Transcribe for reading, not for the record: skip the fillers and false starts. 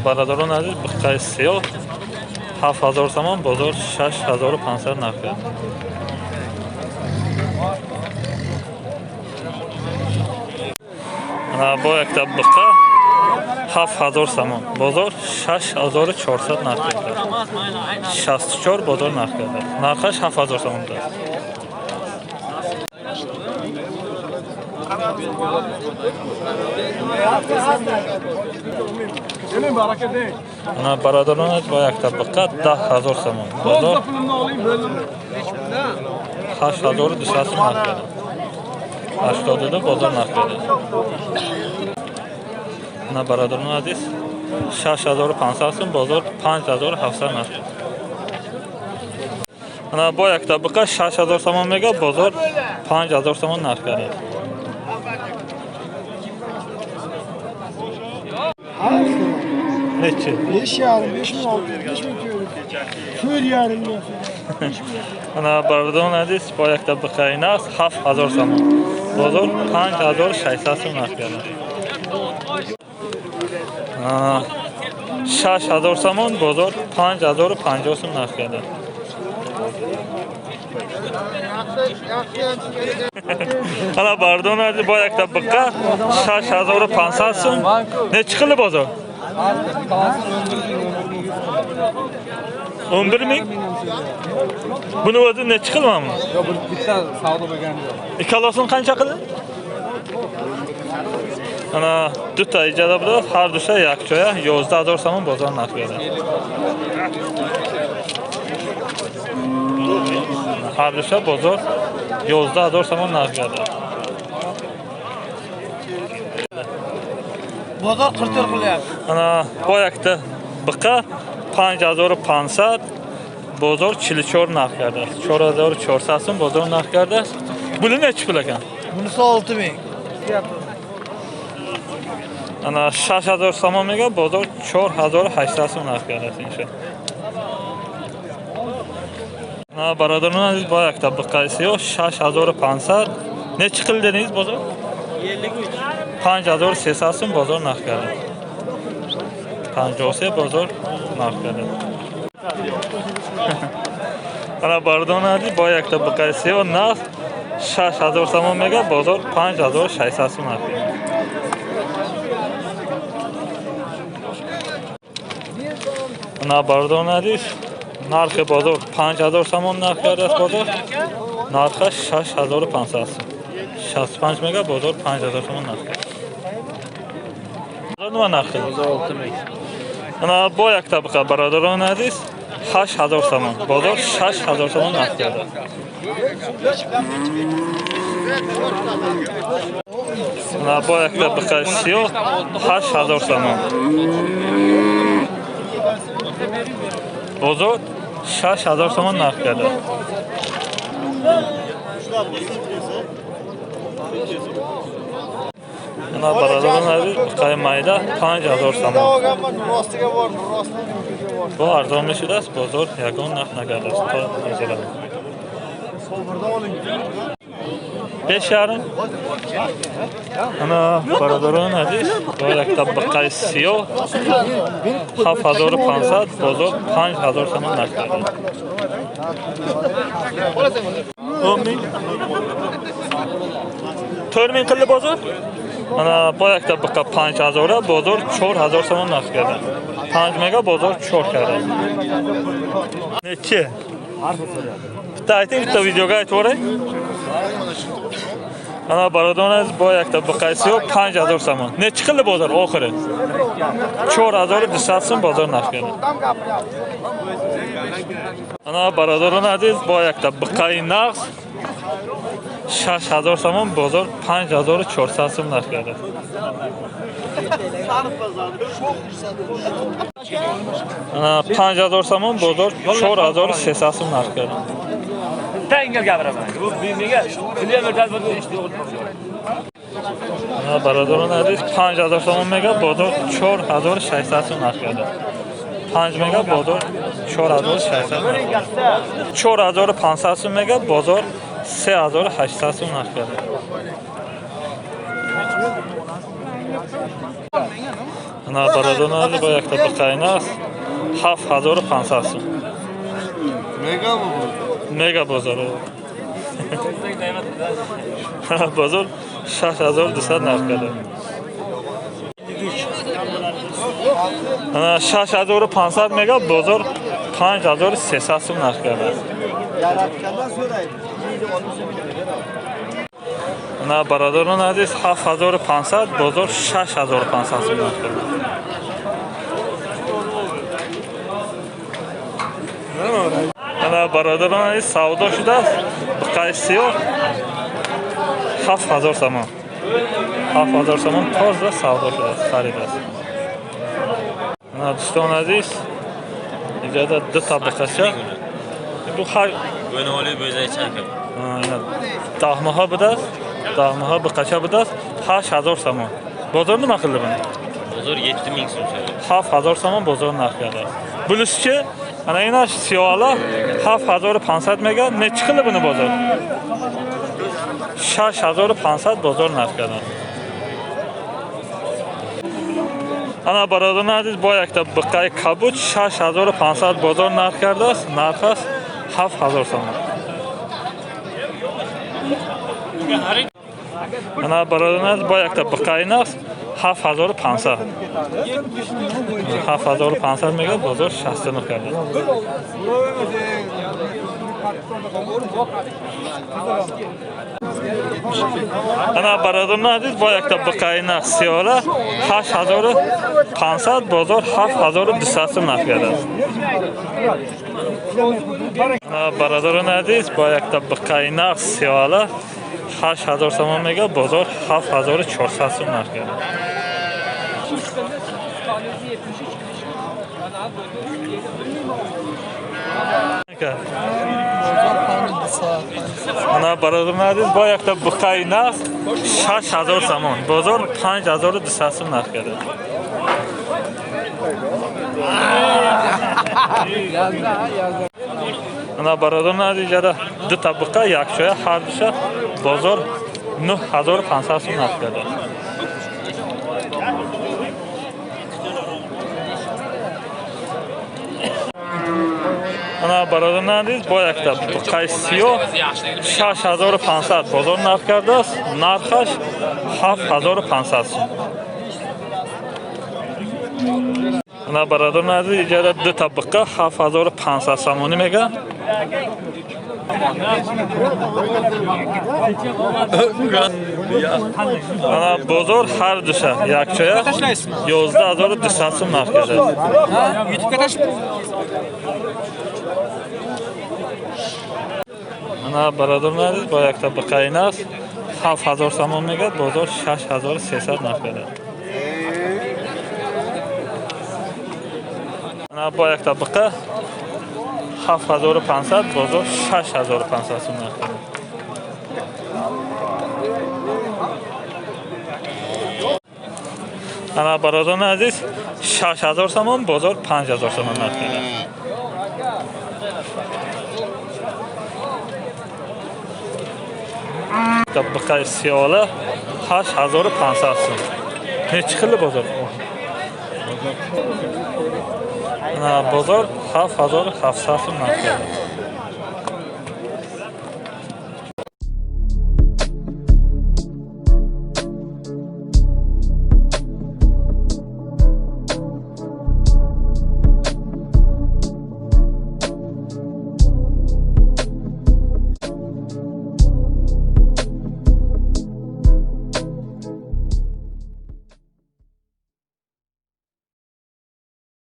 Бародарон азиз, буққаи сиёҳ 7000 сомон, бозор 6500 нарх кард. Ана бо якта буққа 7000 сомон, бозор 6400 нарх кард. 64 бозор нарх кард. Нархаш 7000 сомон будааст. Ана бародарон азиз, бо якта буққа 10000 сомон, бозор 8200 сом нарх кард. 82 бозор нарх кард. Ана бародарон азиз, 6500 сом, бозор 5700 нарх кард. Ана бо якта буққа 6000 сомон мега, бозор 5000 сомон нарх кард. Neçi? 5 yarım, 5600, 5400. To'rt yarim ming. Ана бародарон азиз, бо якта буққаи нағз 7000 сомон, бозор 5600 сом нарх кард. 6000 сомон, бозор 5050 сом нарх кард. Ана бародарон азиз, бо якта буққа 6500 сом. Nechi qildi bozor? 11 ming? Buni o'zi nechi qilmanmi? Yo'q, bir bitta savdo bo'lgan yo'q. Ikkalasini qancha qildi? Ана дута иҷора будааст, ҳар душа якҷоя 11000 сомон бозор нарх кард. Ҳар душа бозор 11000 сомон нарх кард. Bozor 44 qilyapti. Ана бо якта буққа 5500, бозор 44 нарх кардааст. 4400 сом бозор нарх кардааст. Були nechi pul ekan? Bunisi 6000. Ана 6000 сомон мега, бозор 4800 сом нарх кардааст инша. Ана бародарон азиз, бо якта буққаи сиёҳ 6500. Nechi qildi dedingiz bozor? 5300 сом бозор нарх кард. 53 бозор нарх кард. Ана бародарон азиз, бо якта буққаи сиёҳ нарх 6000 сомон мега, бозор 5600 сом нарх кард. Ана бародарон азиз, нархи бозор 5000 сомон нарх кардааст бозор. Нархаш 6500 сом. 65 мега, бозор 5000 сомон нарх кард. Бозор nima narxi? 6000. Ана бо як табақа бародарон азиз 8000 сомон, бозор 6000 сомон нарх кардааст. Ана бо як табақаи сиёҳ 8000 сомон, бозор 6000 сомон нарх кардааст. Ана бародарон азиз, буққаи майда 5000 сомон. Бо арзон мешудааст, бозор ягон нарх накардааст то ҳозира. Беш ярим. Ана бародарон азиз, бо якта буққаи сиёҳ 7500, бозор 5000 сомон нарх кардааст. 10 ming. 4 ming qildi bozor? Ана бо якта буққа 5000, бозор 4000 сомон нарх кардааст. 5 мега, бозор 4 кардааст. Nechi? Bitta ayting, bitta videoga aytib yuboray. Ана бародарон азиз, бо якта буққаи сиёҳ 5000 сомон. Nechi qildi bozor oxiri? 4200 сом бозор нарх кардааст. Ана бародарон азиз, бо якта буққаи нағз 6000 сомон, бозор 5400 сом нарх кардааст. Ана 5000 сомон, бозор 4300 сом нарх кардааст. Tanga gapiraman. Bu menga kilometr Ана бародарон азиз, 5000 сомон мега, бозор 4600 сом нарх кардааст. 5 мега, бозор 4600 нарх кардааст. 4500 сом мега, бозор 3800 сом нарх кардааст. Ана бародарон бо якта бақайна аст 7500 сум. Мега Мега бозор. Бозор 6200 нарх карда. Ана 6500 мега, бозор 5300 сум нарх карда. Ана бародарон азиз 7500, бозор 6500 сум нарх карда. Ана бародарон азиз савдо шудааст бақай сиёҳ 7000 сомон. 7000 сомон тоза савдо шудааст, харид аст. Ана дӯстон азиз иҷода ду табақача бу хар Bo'noli bo'zaychaka. 10 моҳа будааст, 10 моҳа бақача будааст 8000 сомон. Бозор нима қилdi buni? Bozor 7000 so'm so'radi. 7000 сомон бозор нарх кардааст. Булисчи ана инаш сиёҳала 7500 мега, nechi qildi buni bozor? 6500 бозор нарх кардааст. Ана бародарони азиз бо якта биқаи кабуд 6500 бозор нарх кардааст, нархаш 7000 сомон. Ана бародарони азиз бо якта биқаи нақс 7500. 7500 мега, бозор 69 кардааст. Ана бародарони азиз бо якта биқаи нақс сиёра 8500, бозор 7200 сум нарх кардааст. Ана бародарони азиз бо якта биқаи нақс сиёра 8000 сомон мега, бозор 7400 сум нарх кардааст. Ана бародарони азиз бо якта биқаи нақс 6000 сомон, бозор 5200 сум нарх кардааст. Ана бародарони азиз иҷода ду табиқа якчоя ҳар душа бозор 9500 сум нарх кардааст. Ана бародарони азиз бо якта биқаи сиёҳ 6500 бозор нарх кардааст, нархаш 7500 сум. Ана бародарони азиз иҷода ду табиқа 7500 сомонӣ мега. Ана бозор ҳар душа якчоя 11200 сум нарх кардааст. Ана бародарони азиз бо як табиқаи нақс 7000 сомон мега, бозор 6300 нарх кардааст. Ана бо як табиқа 7500, бозор 6500 сум нарх кардааст. Ана бародарони азиз 6000 сомон, бозор 5000 сомон нарх кардааст. Табиқаи сиёла 8500 сум. Nechi qildi bozor? Ана бозор 7700 сум нарх кардааст.